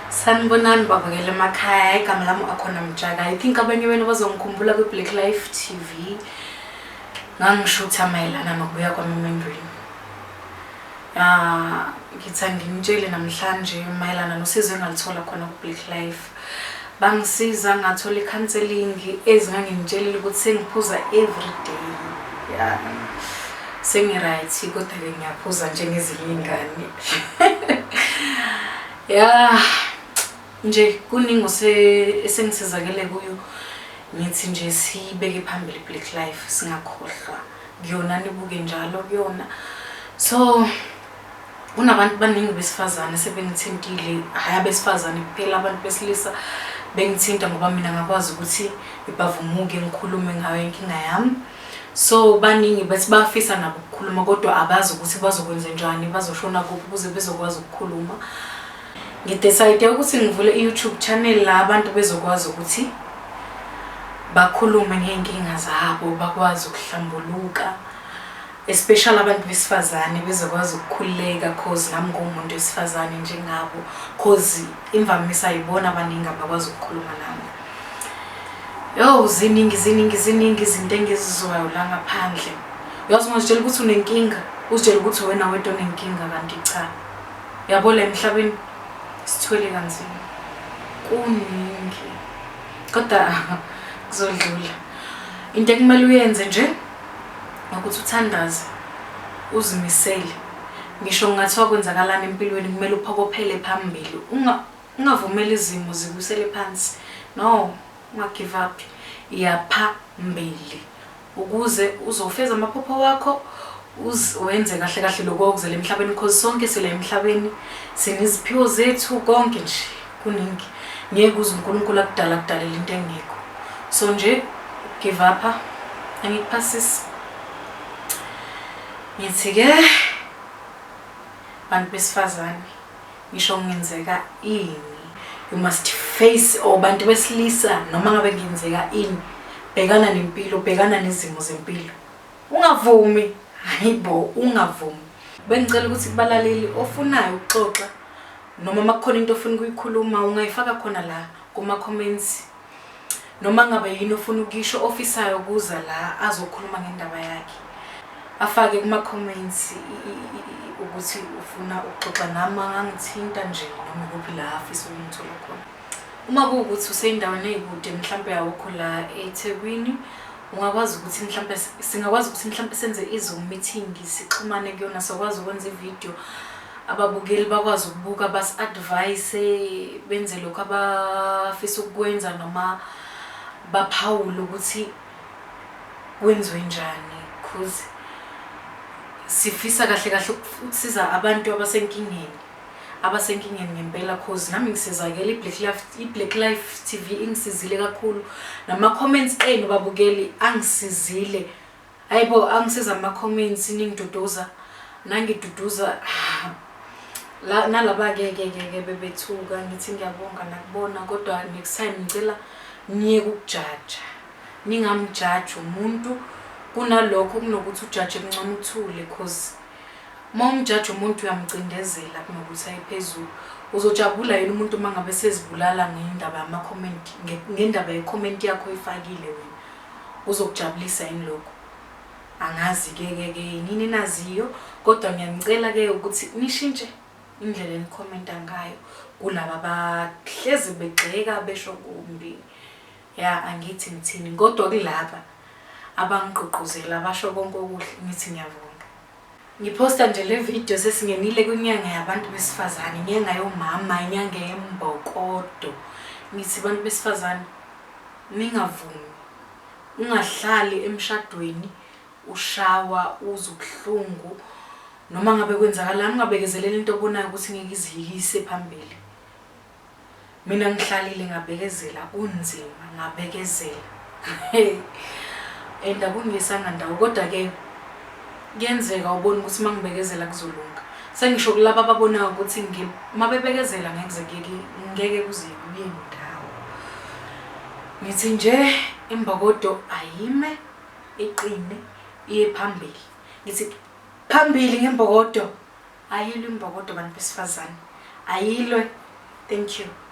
Sanibonani babukela emakhaya, igama lami Akhona Mtshaka. I think abanye benu bazongikhumbula kwi-Black Life TV. Ngangishutha mayelana nokubuya kwami emendweni. Ah, ngithi anginitshele namhlanje mayelana nosizo engalithola khona ku-Black Life. Bangisiza ngathola i-counseling ezinganginitshelile ukuthi sengiphuza every day. Yeah. Sengi-right kodwa-ke ngiyaphuza njengezinye iy'ngane. Ya nje kuningi esengisizakele kuyo ngithi nje siyibeke phambili Black Life singakhohlwa kuyona nibuke njalo kuyona so kunabantu baningi besifazane sebengithintile hhayi abesifazane kuphela abantu besilisa bengithinta ngoba mina ngakwazi ukuthi ngibavumuke ngikhulume ngayo inkinga yami so baningi bethi bafisa nabo ukukhuluma kodwa abazi ukuthi bazokwenze njani bazoshona kuphi ukuze bezokwazi ukukhuluma ngidecide ukuthi ngivule i-youtube channel la abantu bezokwazi ukuthi bakhulume ngey'nkinga zabo bakwazi ukuhlambuluka especially abantu besifazane bezokwazi ukukhululeka cause nami nguwumuntu wesifazane njengabo cause imvamisa yibona abaningi abakwazi ukukhuluma nami Yo, ziningi ziningi ziningi izinto engizizwayo la ngaphandle. Uyazi ungazitshela ukuthi unenkinga, uzitshela ukuthi wena wedwa onenkinga kanti cha. Yabo la emhlabeni sithwele kanzima. Kuningi. Kodwa kuzodlula. Into ekumele uyenze nje ukuthi uthandaze, uzimisele. Ngisho kungathiwa kwenzakalani empilweni kumele uphokophele phambili. Unga Ungavumeli izimo zikusele phansi. No, unga-give up. Iya phambili ukuze uzofeza amaphupho wakho wenze kahle kahle lokhu okuzele emhlabeni cause sonke sila emhlabeni sineziphiwo zethu konke nje kuningi ngeke uze uNkulunkulu akudala akudalela into engekho so nje give up angikuphasisi ngithi ke bantu besifazane ngisho kungenzeka ini you must face or bantu besilisa noma ngabe kungenzeka ini bhekana nempilo bhekana nezimo zempilo ungavumi hayibo ungavumi bengicela ukuthi kubalaleli ofunayo ukuxoxa noma makukhona into ofuna ukuyikhuluma ungayifaka khona la kuma-comments noma ngabe yini ofuna ukuyisho ofisayo ukuza la azokhuluma ngendaba yakhe afake kuma-comments ukuthi ufuna ukuxoxa nami angangithinta nje noma ikuphi la afisa ukungithola khona uma kuwukuthi useyindaweni eyikude mhlampe awukho la eThekwini ungakwazi ukuthi mhlampe singakwazi ukuthi mhlampe senze i-Zoom meeting sixhumane kuyona sokwazi ukwenza ividiyo ababukeli bakwazi ukubuka basi-advise benze lokhu abafisa ukukwenza noma baphawule ukuthi kwenziwe njani cause sifisa kahle kahle ukusiza abantu abasenkingeni abasenkingeni ngempela cause nami ngisizakele i-Black Life i-Black Life TV ingisizile kakhulu nama-comments enu babukeli angisizile Hayibo angisiza ama comments ningiduduza nangiduduza la nalaba ke ke ke ke bebethuka ngithi ngiyabonga nakubona kodwa next time ngicela niyeke ukujaja ningamjaji umuntu kunalokho kunokuthi ujaje kungcono uthule cause uma umjaja umuntu uyamcindezela kunokuthi aye phezulu uzojabula yini umuntu uma ngabe sezibulala ngendaba yama-comment ngendaba ye-comment yakho oyifakile wena Kuzokujabulisa yini lokho? Angazi ke ke ke yini enaziyo kodwa ngiyanicela ke ukuthi nishintshe indlela enikhomenta ngayo kulaba abahlezi begxeka besho kumbi. Ya angithi ngithini kodwa kulaba abangigqugquzela basho konke okuhle ngithi ngiyabonga. Ngiphosta nje le video sesingenile kwinyanga yabantu besifazane, inyanga yomama, inyanga yembokodo. Ngithi bantu besifazane Ningavumi. Ungahlali emshadweni ushawa uzwe ubuhlungu noma ngabe kwenzakalani ungabekezeleli into obonayo ukuthi ngeke iziyise phambili. Mina ngihlalile ngabekezela kunzima ngabekezela. And akungisanga ndawo kodwa ke kuyenzeka ubone ukuthi uma ngibekezela kuzolunga. Sengisho kulaba ababonayo ukuthi uma bebekezela ngeke kuze ngeke kuze kuye ndawo. Ngithi nje imbokodo ayime iqine iye phambili. Ngithi phambili ngembokodo. Ayilwe imbokodo bantu besifazane. Ayilwe. Thank you.